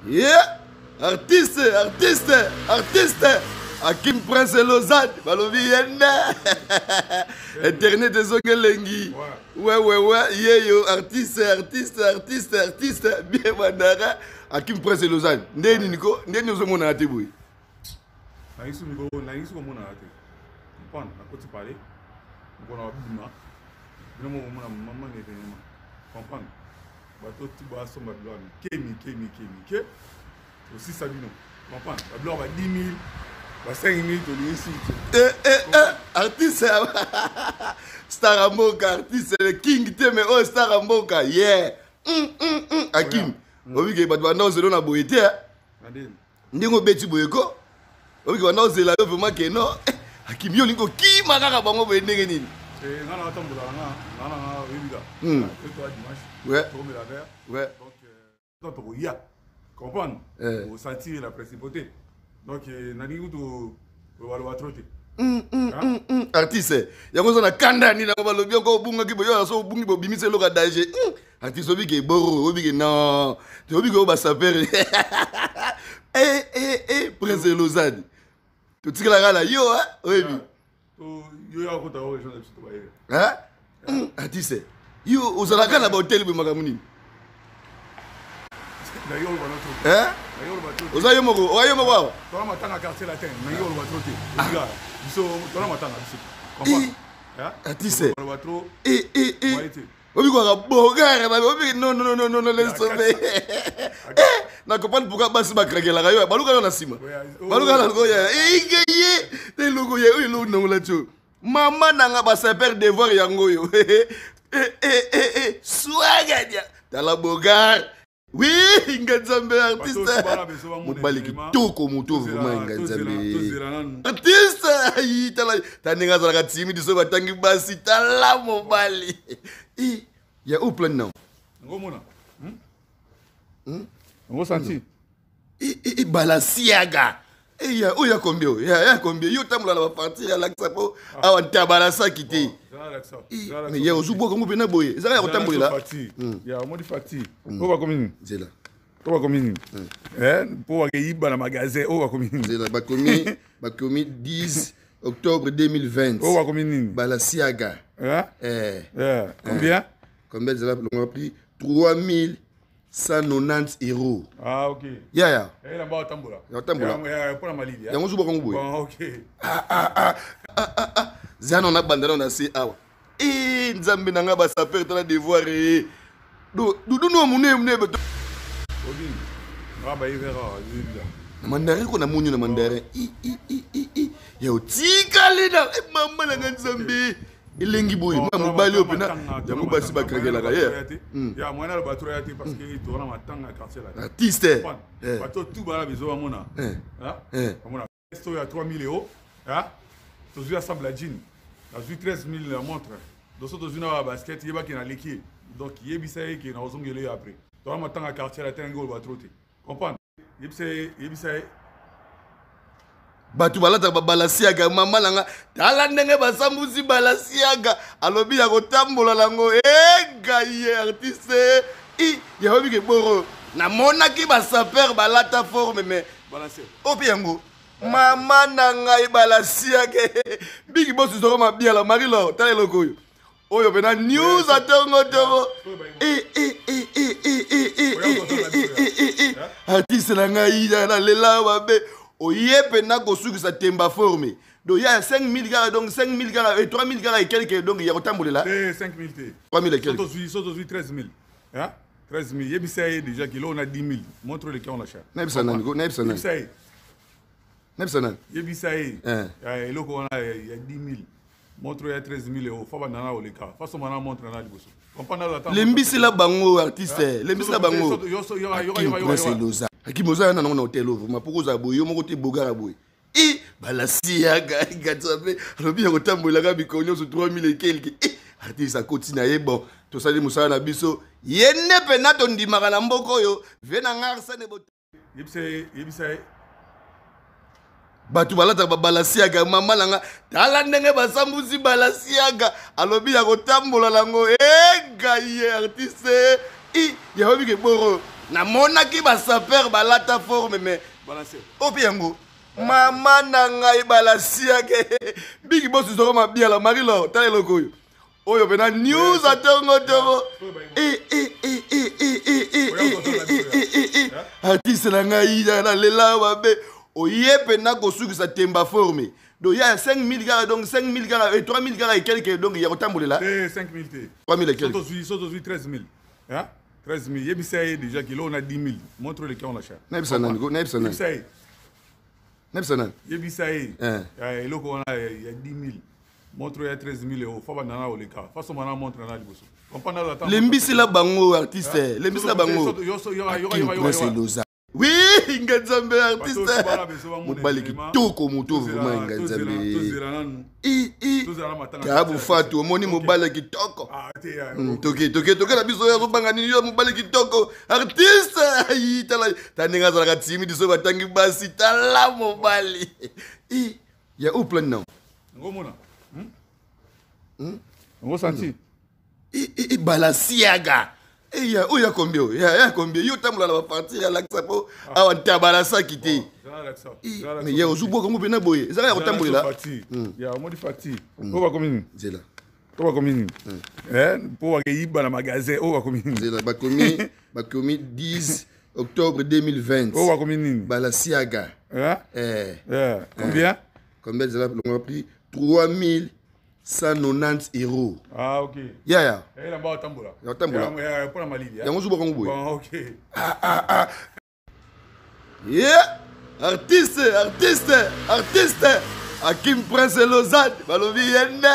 Yeah! Artiste, artiste, artiste! Akim Prince Lausanne, balobi yende. Internet ezongi elengi. Ouais, ouais, ouais, yeyo, artiste, artiste, artiste, artiste, bien bandara. Akim Prince Lausanne. Ndeni niko, ndeni ozomona te boye. Nangisi mikolo, nangisi komona te. Comprendre, nakoti parler. Mokona babima. Bino moko mona maman événement. Comprendre. Bato ti basomba biloko ya mike mike mike mike, tosisa bino, comprendre, babiloko ba 10 000, ba 5 000, tolingi suki. Eh, eh, eh, artiste star ya mboka, artiste le king te, mais oyo star ya mboka, yeah. Akim, obike bato banda ozelo na boye te, ndenge obeti boye ko, obike banda ozela yo vraiment ke non. Akim, yo olingi kokima kaka bango boye ndenge nini? Nga na batambola nga nga na nga oyebika dimanche tokomela verre, donc tokoya, comprendre, osentir la principauté, donc nalingi kutu koloba trop te. Artiste yango oza na kanda ya nini? Yango balobi yango obungaki boye, yo so obungi, bobimisa eloko ya danger. Artiste, obike boro, obike non, obike oyo basapere. Prince Lausanne, totikalaka na yo, oyebi. Artiste, yo ozalaka na bahotel boye, makambo nini? Oza yo moko, oya yo moko awa. Tola matanga quartier latin, nangi oloba trop te, biso tola matanga biso. Artiste, obikwaka bogare, obi non, non, non, non, laisse tomber. Na comprendre pourquoi basi bakrakelaka yo, baluka yo na nsima, baluka na lokoya ige ye te, eloko ye oyo, eloko nangola tio mama nanga basaper devoir yango oyo swagadia. Tala bogar, oui, nga nzambe, artiste mobali kitoko, moto vraiment, nga nzambe, artiste ayi, tala ta ndenge azalaka timide so batangi basi. Tala mobali ya o plan nao. Ngomona ngo santi. Balasiaga eya oyo ya combien? Oyo ya combien? Yo tambola na bapartir ya lakisa mpo awa ntabalasaki te, mais ya ozobwaka ngo mpena boye, ezaka ya kotambolela. Ya omoni facture oyo bakomi nini? Nzela. Oyo bakomi nini? Mpo bakeyiba na magasin, oyo bakomi nini? Nzela, bakomi 10 octobre 2020. Oyo bakomi nini? Balasiaga. Combien? Combien? Nzela, longa prix 3190 euros. Ah, ok. Yaya. Elamba otambola. Otambola. Mpona malili. Yango ozobwaka ngo boye. Bon, ok. Zana na banda na se awa e, nzambe na nga, basaper, tala devoir e dudu no monene monene. Obini nga bayivera. Na mandarin ko, namoni yo na mandarin ya otikali na mama na nga, nzambe, elengi boye, mwa mobali oyo mpena yango basi bakrakelaka ye. Ya mwana aloba trop ya te, parce que toza na matanga ya quartier la. Artiste. Bato tu bana bezo bamona, bamona oyo ya 3000 euros, tozwi ensemble ya jean, nazwi 13 000 na montre, doso tozwi na basket, yebaki naleki ye, donc yebisa ye ke nakozongela ye après. Toza matanga ya quartier la te, yango oloba trop te, comprendre, yebisa ye, yebisa ye. Bato balataka babalasiaga, mama na nga, tala ndenge basambusi balasiaga, alobi ya kotambola nango engai ye artiste i yaobi ke boro. Namonaki basaper balata forme, mais oyo mpe yango, mama na ngai, balasiaga bigi bosi zoko mabiala marie-laure. Tala eloko oyo, oyo mpena news atongo tongo. Artiste na ngai, nalela mabe, oye mpena kosukisa temba forme, donc ya 5000 kaka, donc 5000 kaka, 3000 kaka et quelque, donc ya kotambolela. 5000 te. 3000 et quelque. So tozwi 13 000, 13 000, yebisa ye déjà kilo na 10 000, montre eleki yango na cher. Nayebisa nani? Nayebisa nani? Yebisa ye. Nayebisa nani? Yebisa ye eloko wana ya 10 000, montre ya 13 000 euros, fa bandana oleka, fa somba na montre na liboso. Lembisela bango, artiste, lembisela bango. Prince Eloza, Akim, oza na nango na hotel oyo vraiment, poko ozala boye yo moko te, bogara boye e balasiaga gatsape, alobi ya kotambolelaka mikolo nyonso 3000 et quelque. Artiste akoti na ye, bon, tosali mosala na biso, ye nde mpena tondimaka na mboka oyo ve na nga Arsene. Yebisa ye, yebisa ye. Bato balataka babalasiaga, mama na nga, tala ndenge basambusi balasiaga, alobi ya kotambola nango engai ye artiste i yaobi ke boro. Namonaki basapeur balata forme, mais oyo mpe yango mama na ngai balasiake bigi bosi zoko mabiala. Marie Lor, tala eloko oyo, oyo mpena news atongo tongo. Artiste na ngai, nalela mabe, oye mpena kosukisa temba forme. Donc ya 5000 kaka, donc 5000 kaka, 3000 kaka et quelque, donc ya kotambolela. 5000 te. 3000 et quelque. So tozwi 13 000, 13 000. Yebisa ye déjà kilo na 10 000, montre eleki yango na cher. Nayebisa nani? Nayebisa nani? Yebisa ye. Nayebisa nani? Yebisa ye eloko wana ya 10 000, montre ya 13 000 euros. Fa banda na oleka, fa somba na montre na liboso. Lembisela bango, artiste, lembisela bango. Prince Eloza, oui, nga Nzambe, artiste, mobali kitoko, moto vraiment, nga Nzambe, kabu fatu, omoni mobali kitoko. Toke, toke, toke na biso. Oyo azobanga nini? Yo mobali kitoko, artiste, ayi, tala ta ndenge azalaka timide so batangi basi. Tala mobali ya o plan nao. Ngomona ngo santi. Balasiaga eya oyo ya combien? Oyo ya combien? Yo otambola na bapartir, alakisa mpo awa ntabalasaki te, mais ya ozobwaka ngo mpena boye, ezaka ya kotambolela. Ya omoni facture oyo bakomi nini? Nzela. Oyo bakomi nini? Mpo bakeyiba na magasin, oyo bakomi nini? Nzela, bakomi 10 octobre 2020. Oyo bakomi nini? Balasiaga. Combien? Combien? Nzela, longo prix 3190 euros. Ah, ok. Yaya. Elamba otambola. Ya otambola. Mpona malili. Yango ozobwaka ngo boye. Bon, ok. Ah, ah, ah. Yeah! Artiste, artiste, artiste Akim Prince Lausanne, balobi ye nde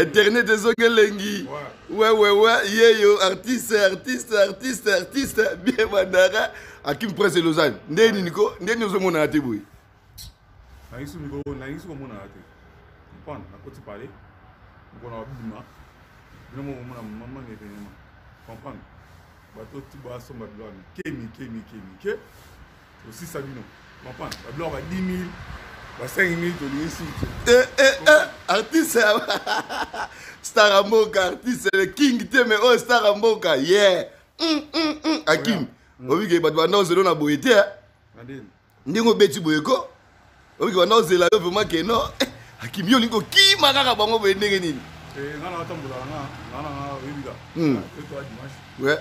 internet ezongi elengi. Ouais, yeyo artiste, artiste, artiste, artiste bien bandara. Akim Prince Lausanne, nde nini ko, nde nini ozomonana te boye? Nangisi mikolo, nangisi komonana te, comprendre. Nakoti pale mokolo na babima, bino moko komona mama na événement, comprendre. Bato ti basomba biloko ya mike mike mike mike, tosisa bino, comprendre, babiloko ba 10 000, ba 5 000, tolingi suki. Eh, eh, eh, artiste star ya mboka, artiste le king te, mais oyo star ya mboka, yeah. Akim, obike bato banda ozela na boye te. Ndenge obeti boye ko, obike banda ozela yo vraiment ke no. Akim, yo olingi kokima kaka bango boye ndenge nini? Nga na batambola nga na oyebika toa dimanche,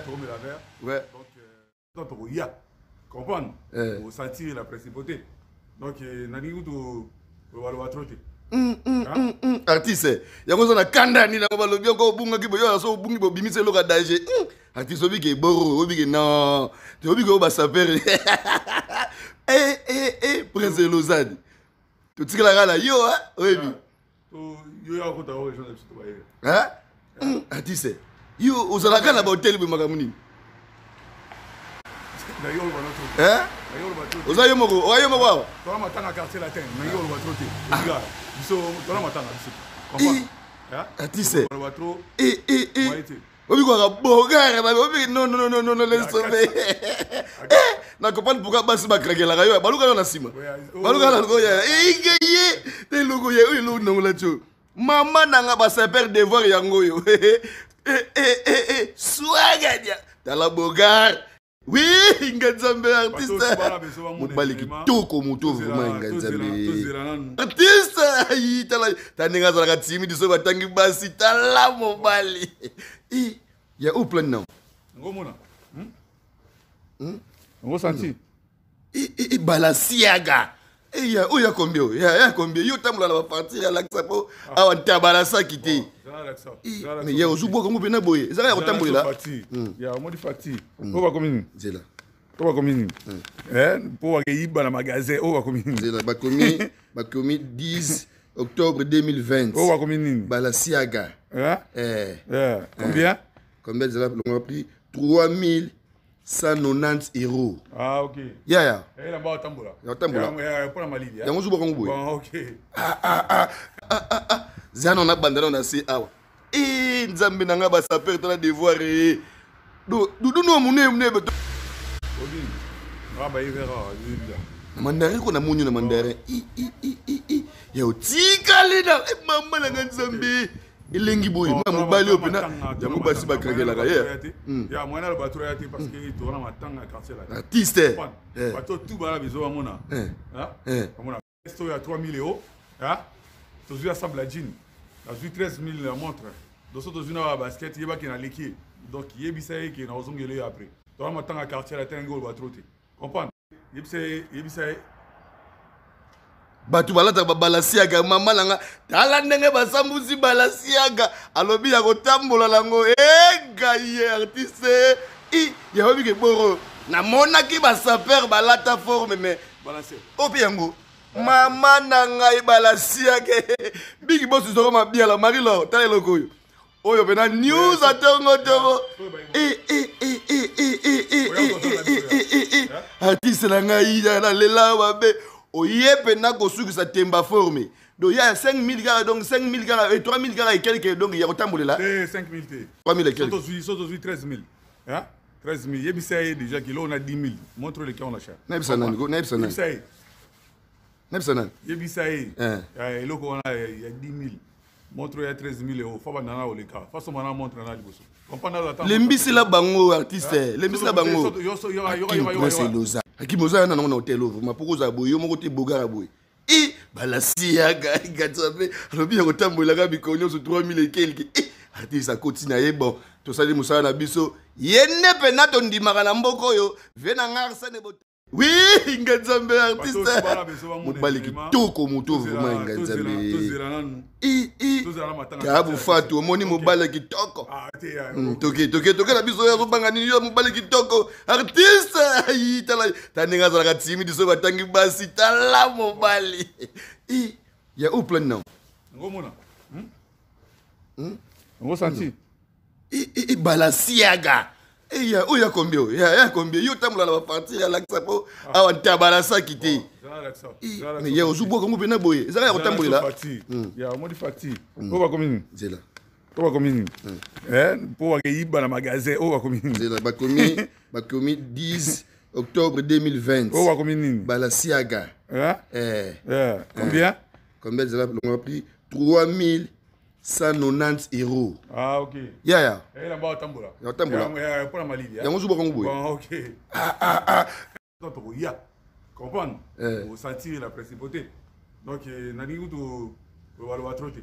tokomela verre. Donc tokoya comprendre, osentir la principauté. Donc nalingi kutu kolobaloba trop te. Artiste, yango oza na kanda ya nini? Yango balobi yango obungaki boye, yo so obungi, bobimisa eloko ya danger. Artiste, obike boro, obike non te, obike oyo basapere. Prince Lausanne, totikalaka na yo, oyebi. Yo ya kota oyo région na biso tobayeba. Artiste, yo ozalaka na bahotel boye, makambo nini? Oza yo moko, oya yo moko awa. Tola matanga Quartier Latin, nangi oloba trop te, biso tola matanga biso. Artiste, obikwaka bogare, obi non, non, non, non, non, laisse tomber. Na comprendre pourquoi basi bakrakelaka yo, balukaka na nsima, balukaka na loko ya ingeye te, eloko ya oyo, eloko nangola tio. Mama nanga, basaper devoir yango oyo swagadia. Tala bogar, oui, nga Nzambe, artiste, mobali kitoko, moto vraiment, nga Nzambe, artiste, ayi, tala ta ndenge azalaka timide so batangi basi. Tala mobali ya o plan nao. Ngomona ngo santi. Balasiaga eya oyo ya combien? Oyo ya combien? Yo otambola na bapartir, alakisa mpo awa ntabalasaki te, mais ya ozobwaka ngo mpena boye, ezaka ya kotambolela. Ya omoni facture oyo bakomi nini? Nzela. Oyo bakomi nini? Mpo bakeyiba na magasin, oyo bakomi nini? Nzela, bakomi 10 octobre 2020. Oyo bakomi nini? Balasiaga. Combien? Combien? Nzela, longo prix 3190 euros. Ah, ok. Yaya. Elamba otambola. Ya otambola. Mpona malili. Yango ozobwaka ngo boye. Bon, ok. Zana na banda na se awa e, Nzambe na nga, basaper, tala devoir e dudu no monene monene. Na mandarin ko, namoni yo na mandarin ya otikali na mama na nga, Nzambe. Elengi boye, mwana mobali oyo mpena yango basi bakrakelaka ye. Ya mwana aloba trop ya te, parce que toza matanga ya quartier la. Artiste. Bato tout bana bezo bamona. Bamona oyo ya 3000 euros. Tozwi ensemble ya jean. Nazwi 13000 ya montre. Doso tozwi na basket, yebaki na leki. Donc yebisa ye ke na ozongela ye après. Toza matanga ya quartier la te, ndenge oloba trop te. Comprendre? Yebisa ye, yebisa ye. Bato balataka babalasiaga, mama na nga, tala ndenge basambusi balasiaga, alobi ya kotambola nango engai ye artiste i yaobi ke boro namonaki basaper balata forme mais oyo mpe yango mama na ngai balasiaga bigi bosi zoko mabiala Marie Lor, tala eloko oyo oyo mpena news atongo tongo. Artiste na ngai nalela mabe, oye mpena kosukisa temba forme, donc ya 5000 kaka, donc 5000 kaka, 3000 kaka et quelque, donc ya kotambolela. 5000 te. 3000 et quelque. So tozwi 13000, 13000, yebisa ye déjà kilo na 10000 montre eleki yango na cher. Nayebisa nani? Nayebisa nani? Yebisa ye. Nayebisa nani? Yebisa ye eloko wana ya 10000, montre ya 13000 euros, fa bandana oleka fa somba na montre na liboso. Lembisela bango, artiste, lembisela bango. Akim Prince Eloza, Akim, oza yana nango na hotel oyo vraiment poko ozala boye yo moko te, bogara boye e balasiyaga gatsape, alobi ya kotambolelaka mikolo nyonso 3000 et quelque. Artiste akoti na ye, bon, tosali mosala na biso, ye nde mpena tondimaka na mboka oyo ve na nga Arsene. Oui, nga Nzambe, artiste mobali kitoko, moto vraiment nga Nzambe kabu fatu, omoni mobali kitoko, toke toke toke na biso oyo azobanga nini yo, mobali kitoko, artiste. Ayi, tala ta ndenge azalaka timide soki batangi basi, tala mobali ya o plan nao. Ngomona ngo santi. Balasiaga eya oyo ya combien? Oyo ya combien? Yo tambola na bapartir ya lakisa mpo awa ntabalasaki te, mais ya ozobwaka ngo mpena boye, ezaka ya kotambolela. Ya omoni facture oyo bakomi nini? Nzela. Oyo bakomi nini? Mpo bakeyiba na magasin, oyo bakomi nini? Nzela, bakomi 10 octobre 2020. Oyo bakomi nini? Balasiaga. Combien? Combien? Nzela, longa prix 3190 euros. Ah ok. Yaya. Elamba otambola. Ya otambola. Mpona malili. Yango ozobwaka ngo boye. Bon, ok, tokoya comprendre, osentir la principauté, donc nalingi kutu koloba trop te.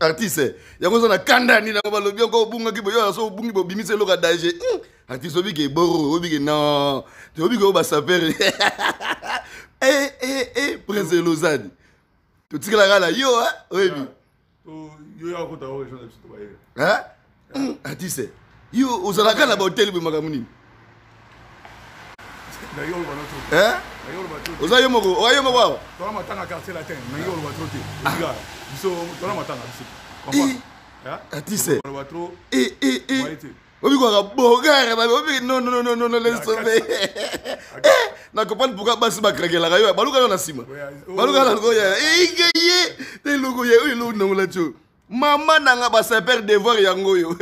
Artiste, yango oza na kanda nini yango? Balobi yango obungaki boye, yo so obungi, bobimisa eloko ya danger. Artiste, obike boro, obike non, obike oyo basapere. Prince Elozani, totikalaka na yo, oyebi. Yo ya kota oyo région na biso tobayeba. Artiste, yo ozalaka na bahotel boye, makambo nini? Oza yo moko, oya yo moko awa. Tola matanga quartier latin, nangi oloba trop te, biso tola matanga biso. Artiste, obikwaka bogare, obi non non non non, laisse tomber. Na comprendre pourquoi basi bakrakelaka yo, baluka yo na nsima, baluka na loko ya ye te, eloko ya oyo, eloko nango lati oyo, mama nanga basaper devoir yango oyo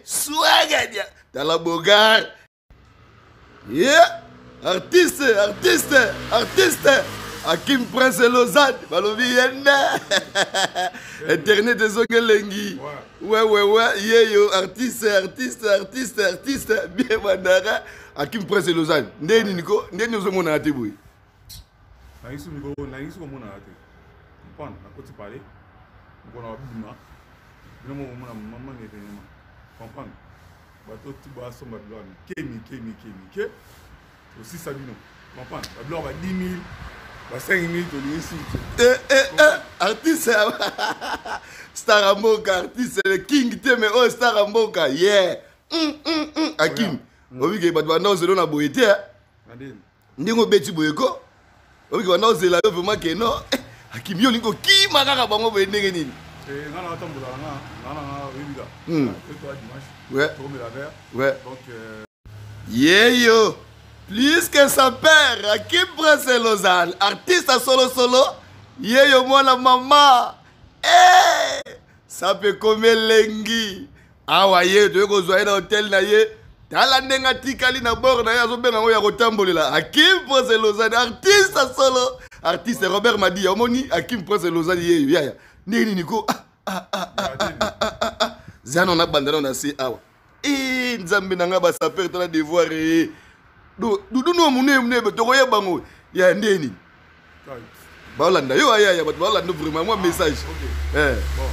swagadia, tala bogar ye. Artiste, artiste, artiste Akim Prince Lausanne, balobi ye nde internet ezongi elengi. Ouais, ye yo artiste, artiste, artiste, artiste bien bandaka. Akim Prince Lausanne, nde nini ko, nde nini ozomonana te boye? Nangisi mikolo, nangisi komonana te, comprendre? Nakoti pale mokolo na babima bino moko komona mama na événement, comprendre? Bato tu basomba biloko ya mike mike mike mike, tosisa bino, comprendre? Babiloko ba 10 000, ba 5 000, tolingi suki. Artiste star ya mboka, artiste le king te, mais oyo star ya mboka ye. Akim, obike bato banda ozela na boye te, ndenge obeti boye ko, obike banda ozela yo vraiment ke non. Akim, yo olingi kokima kaka bango boye ndenge nini? Nga na otambola nga nga na nga, oyebika dimanche tokomela verre. Donc Yeyo plus que sa père, Akim Prince Lausanne, artiste solo solo, yeyo mwana mama. Eh, sape komi elengi awa, ye toye kozwa ye na hotel na ye, tala ndenge atikali na bord na ye, azobenga yango ya kotambolela. Akim Prince Lausanne, artiste solo, artiste Robert Madia, omoni Akim Prince Lausanne, yeyo yaya. Ndenge nini ko? Ah, ah, ah, ah, ah, ah, ah, ah. Zana na banda na se awa. Eh, Nzambe na nga ba sapeur tala devoir eh. Dudu no mune mune tokoyeba ngo. Ya ndenge nini? Baolanda yo ayaya bato baolanda vraiment mwa message. Eh. Bon.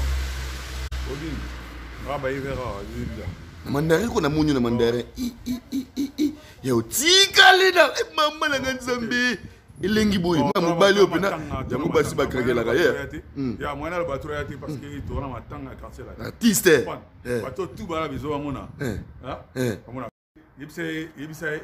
Na mandarin ko namoni yo na mandarin. I i i i i. Ya otikali na eh, mama na nga Nzambe. Elengi boye mwa mobali oyo mpena yango basi bakrakelaka ye. Ya mwana aloba trop ya te parce que tozana matanga ya quartier la. Artiste. Bato tout bala bizo bamona. Bamona. Yebisa ye, yebisa ye.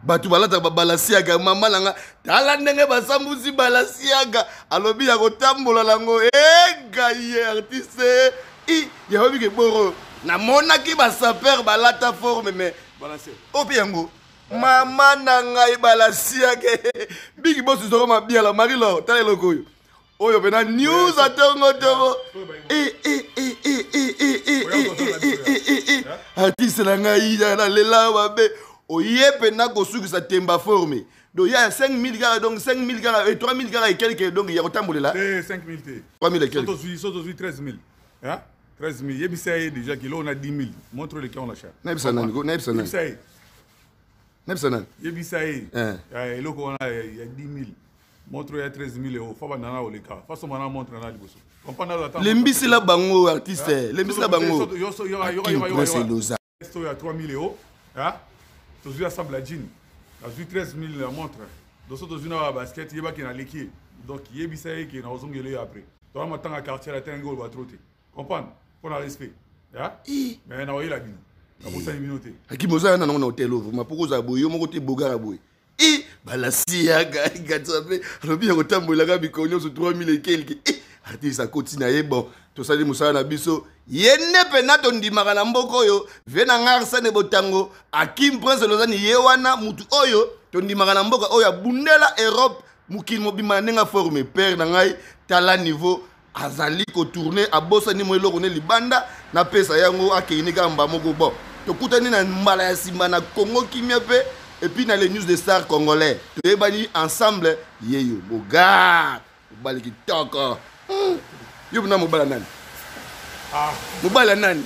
Bato balataka babalasiaga mama na nga tala ndenge basambusi balasiaga alobi ya kotambola nango engai ye artiste i yaobi ke boro namonaki basaper balata forme mais oyo mpe yango mama na ngai balasiaga bigi bosi zoko mabiala marie lor tala eloko oyo oyo mpena news ya tongo tongo artiste na ngai nalela mabe oye mpena kosukisa temba forme donc ya 5000 kaka donc 5000 kaka 3000 kaka et quelque donc ya kotambolela 5000 te 3000 et quelque so tozwi 13000 13000 yebisa ye déjà kilo na 10000 montre eleki yango na cher. Nayebisa nani? Nayebisa nani? Yebisa ye. Nayebisa nani? Yebisa ye eloko wana ya 10000, montre ya 13 000 euros, fa banda na oleka fa somba na montre na liboso. Lembisela bango artiste, lembisela bango Akim Prince Eloza. Ya 3 000 euros tozwi ensemble ya jean, nazwi 13 000 ya montre, donc so tozwi na basket, yebaki naleki ye. Donc yebisa ye ke na ozongela ye après. Toza matanga quartier la te, ndenge oloba trop te, comprendre, mpo na respect, mais nakoyela bino, nabosani bino te. Akim, oza nango na hotel oyo vraiment mpo kozala boye yo moko te, bogara boye e balasiaka gatsape alobi ya kotambolelaka mikolo nyonso 3000 et quelque. Artiste akoti na ye. Bon, tosali mosala na biso ye nde mpena tondimaka na mboka oyo. Ve na nga Arsene Botango, Akim Prince Lozani ye wana, mutu oyo tondimaka na mboka oyo, abundela Europe mokili mobimba na ndenge aforme père na ngai. Tala niveau azali kotourne, abosani mo eloko ne libanda, napesa yango akei kaka mba moko. Bon, tokutani na mbala ya nsima na Congo Kimia mpe et puis na les news de stars congolais. Toyebani ensemble. Yeyo bogar mobali kitoko. Yo mpena mobala nani? Mobala nani?